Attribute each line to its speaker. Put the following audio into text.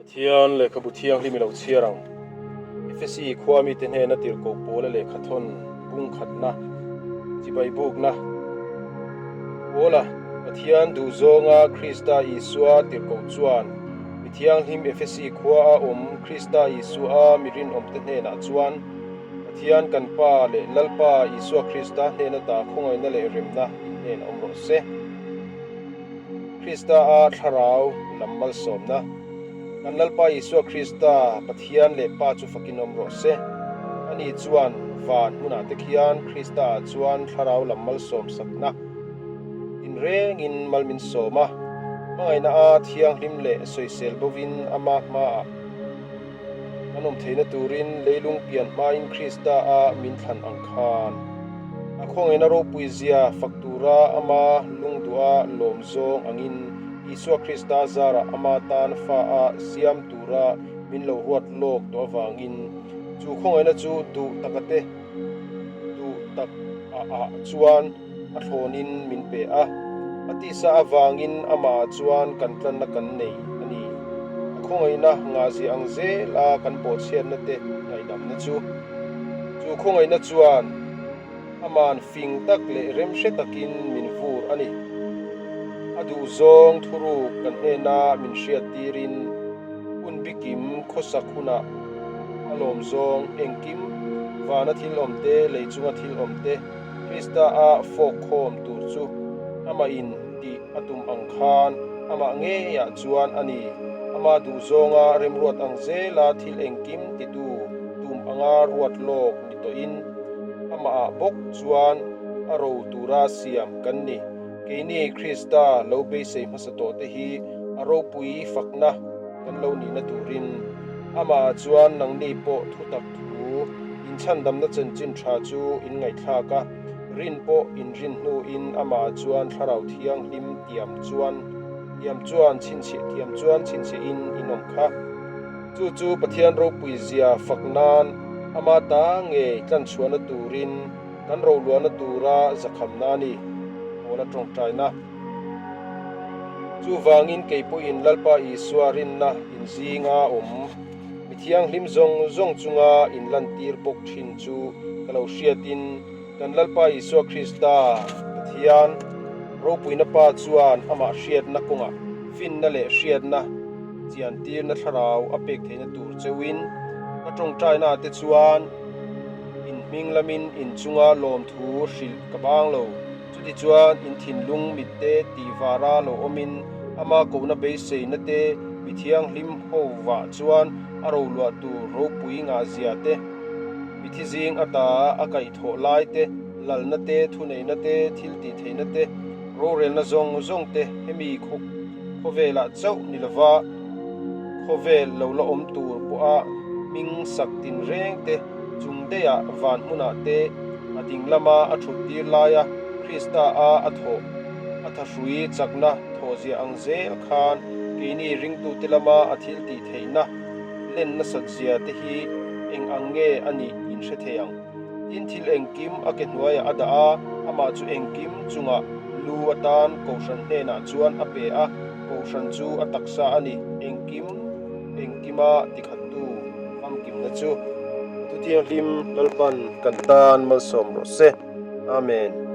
Speaker 1: Pathian lehkhabu thianghlim i lo chhiar ang. Efesi khua mite hnena tirhkoh pawla lehkhathawn bungkhatna, chibai bukna, Pawla, Pathian duhzawnga Krista Isua tirhkoh chuan mi thianghlim Efesi khua a awm Krista Isua mi rinawmte hnenah chuan Pathian kan Pa leh Lalpa Isua Krista hnena ta khawngaihna leh remna in hnen awm rawh se. Krista a thlarau lam malsawmna. Kan Lalpa Isua Krista, Pathian leh Pa chu fakin awm rawh se. Ani chuan van hmunah te khian Krista ah chuan thlarau lam malsawm sakna in rengin mal min sawm a. Hmangaihna a thianghlim leh sawisel bovin ama hmaah Kan awm theihna turin leilung pian hmain Krista a min thlan ang khan a khawngaihna ropui zia fak tura ama lungduha lawm zawng angin Isua Krista zarah ama tan fa a siam tura min lo ruat lawk tawh avangin chu khawngaihna chu duh taka te duh tak a ah chuan a thlawnin min pe a, a tisa avangin amah chuan kan tlanna kan nei a ni. A khawngaihna ngahzia ang zela kan pawhchhiatna te ngaihdamna chu. Chu khawngaihna chuan aman fing tak leh remhre takin min vur a ni. A duhzawng thuruk kan hnena min hriattirin hun bikim khawsak hunah a lawmzawng engkim vana thil awmte, lei chunga thil awmte, Krista a fawk khawm tur chu amah in tih a tum ang khan amah ngeiah chuan a ni. Ama duhzawnga remruat ang zela thil engkim titu tum anga ruat lawk ni tawhin amahah bawk chuan a ro tura siam kan ni. Keini Krista lo beisei hmasa tawhte hi a ropui fakna kan lo nihna turin amahah chuan nangni pawh thutak Thu inchhandamna chanchin tha chu in ngaihthlak a, rin pawh in rin hnuin amah chuan Thlarau Thianghlim tiam chuan tiam chuan chhinchhiah tiam chuan chhinchhiahin in awm kha. Chu chu Pathian ropui zia fak nan ama ta ngei tlanchhuahna turin kan roluahna tura zakhamna a ni, Paula tawngtaina. Chuvangin kei pawhin Lalpa Isua rinna inzinga awm. Mi thianghlim zawng zawng chunga inlantir bawk thin chu ka lo hriatin kan Lalpa Isua Krista Pathian ropuina Pa chuan amah hriatna kawngah finna leh hriatna chiantirna thlarau a pek theihna tur cheuhin ka tawngtainaah te chuan in hming lamin in chunga lawmthu hrilh ka bang lo. Chutichuan in thinlung mitte tih vara lo awmin ama kohna beiseina te mi thianghlim ho vah chuan a roluah tur ropui ngahzia te, mi thizing ata a kaihthawh lai te, lalna te, thuneihna te, thil tihtheihna te, rorelna zawng zawng te hemi khawvelah chauh ni lova khawvel lo la awm tur pawha hming sak tinreng te, Chung daihah van hmunah te a ding lama a thut tir laia Krista a a thawh a thahrui chakna thawhzia ang zel khan keini ringtute lama a thil tih theihna len nasat zia te hi eng ang nge a nih in hre thei ang. Tin thil engkim a ke hnuaiah a dah a, amah chu engkim chungah lu atan Kohhran hnenah chuan a pe a, Kohhran chu a taksa a ni, engkim engkima tikhattu. Famkimna chu Thu Thianghlim Lalpan kan tan malsawm rawh se. Amen.